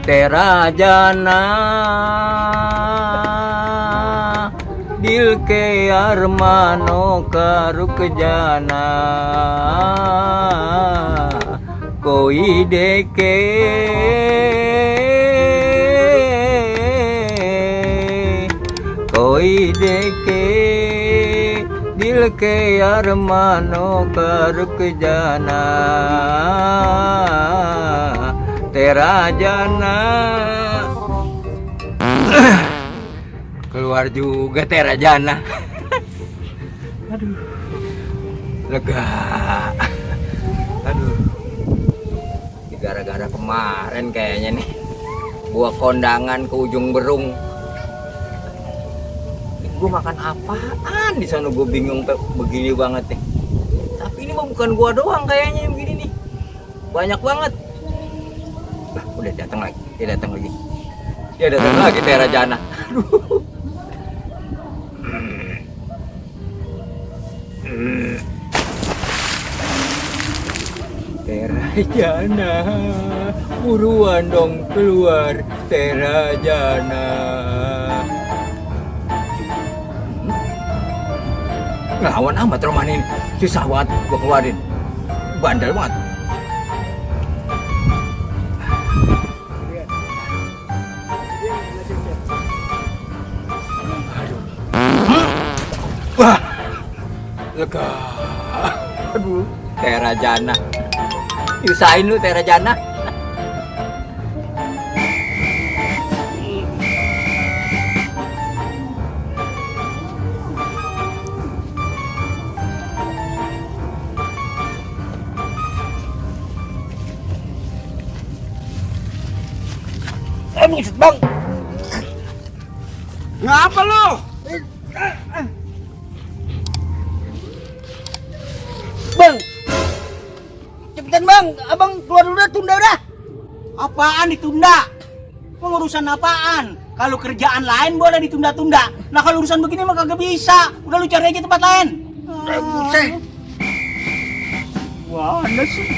Terajana Dilke Armano Karukjana Koi deke Koi deke Dilke Armano Karukjana Terajana. Keluar juga Terajana. Aduh. Lega. Aduh. Gara-gara kemarin kayaknya nih gua kondangan ke ujung Berung. Gua makan apaan di sana, gua bingung begini banget nih. Tapi ini mah bukan gua doang kayaknya yang begini nih. Banyak banget. Udah datang lagi, dia datang lagi. Dia datang lagi Terajana. Aduh. Terajana, buruan dong keluar Terajana. Ngelawan amat Roman ini, susah banget gua keluarin. Bandel banget. Wah, lega. Aduh, Terajana. Usahain lu Terajana. Buset bang. Ngapa lo? Bang, cepetan bang, abang keluar dulu dah, tunda dah. Apaan ditunda? Pengurusan apaan? Kalau kerjaan lain boleh ditunda-tunda. Nah kalau urusan begini mah kagak bisa. Udah lu cari aja tempat lain. Buset. Mana sih?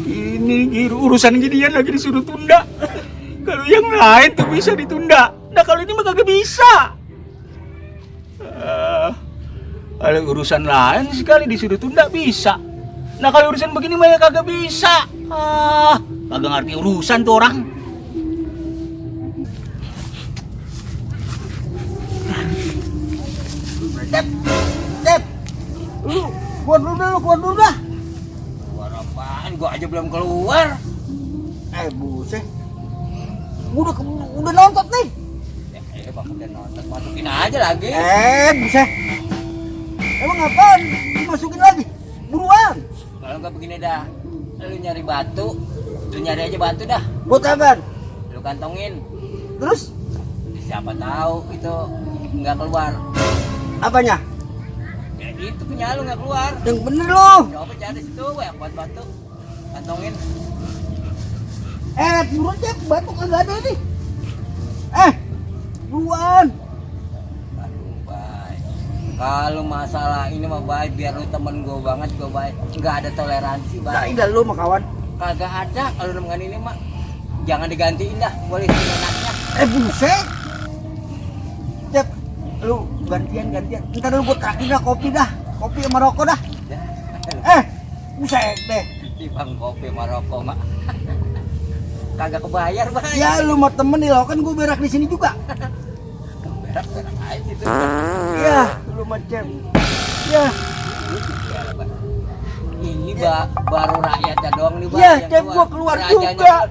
Ini urusan ginian lagi disuruh tunda. Kalau yang lain tuh bisa ditunda. Nah kalau ini mah kagak bisa. Kalau urusan lain sekali disuruh tunda bisa. Nah kalau urusan begini mah ya kagak bisa. Kagak ngerti urusan tuh orang. Dep, lu keluar dulu dah, keluar dulu dah. Keluar apaan? Gua aja belum keluar. Buset. Udah nonton nih. Bang udah nonton, masukin aja lagi. Buset. Emang apaan? Dimasukin lagi? Buruan. Kalau nggak begini dah, lu nyari batu, lu nyari aja batu dah. Buat apaan? Lu kantongin. Terus? Siapa tahu itu nggak keluar. Apanya? Ya itu punya lu nggak keluar. Yang bener lo. Coba cari situ, banyak buat batu. Kantongin. Buruan cek, batu kagak ada nih. Buruan. Aduh, baik. Kalau masalah ini mah baik, biar lu temen gue banget, gue baik. Nggak ada toleransi, Nah, baik. indah lu mah kawan. Kagak ada kalau dengan ini mah. Jangan digantiin dah, boleh enaknya. Buset. Cep, lu gantian. Ntar lu buat traktir dah, kopi dah. Kopi sama rokok dah. Buset deh. Di bang kopi Maroko mak. Kagak kebayar, Bang. Ya lu mah temen nih lo, kan gue berak di sini juga. Berak-berak aja itu. Ya, lu macam. Ya, Ini baru rakyatnya doang nih, Bang. ya, yang cep gua keluar Rajanya juga.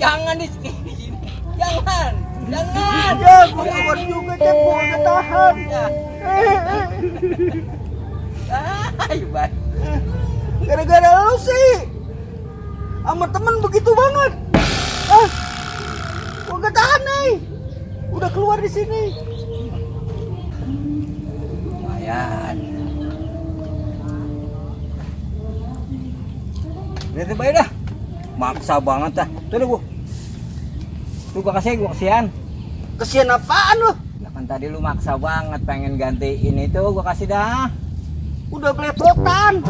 Jangan di sini. Jangan. Ya, gua keluar juga, cep gua udah tahan. Ya. Ayo, Bang. Gara-gara lu sih. Sama temen begitu banget. Gua gak tahan nih. Udah keluar di sini. Lumayan. Lihat baik dah. Maksa banget dah. Tuh deh gua. Tuh gua kasihan. Kesian apaan lu? Nah kan tadi lu maksa banget pengen gantiin itu, gua kasih dah. Udah belepotan.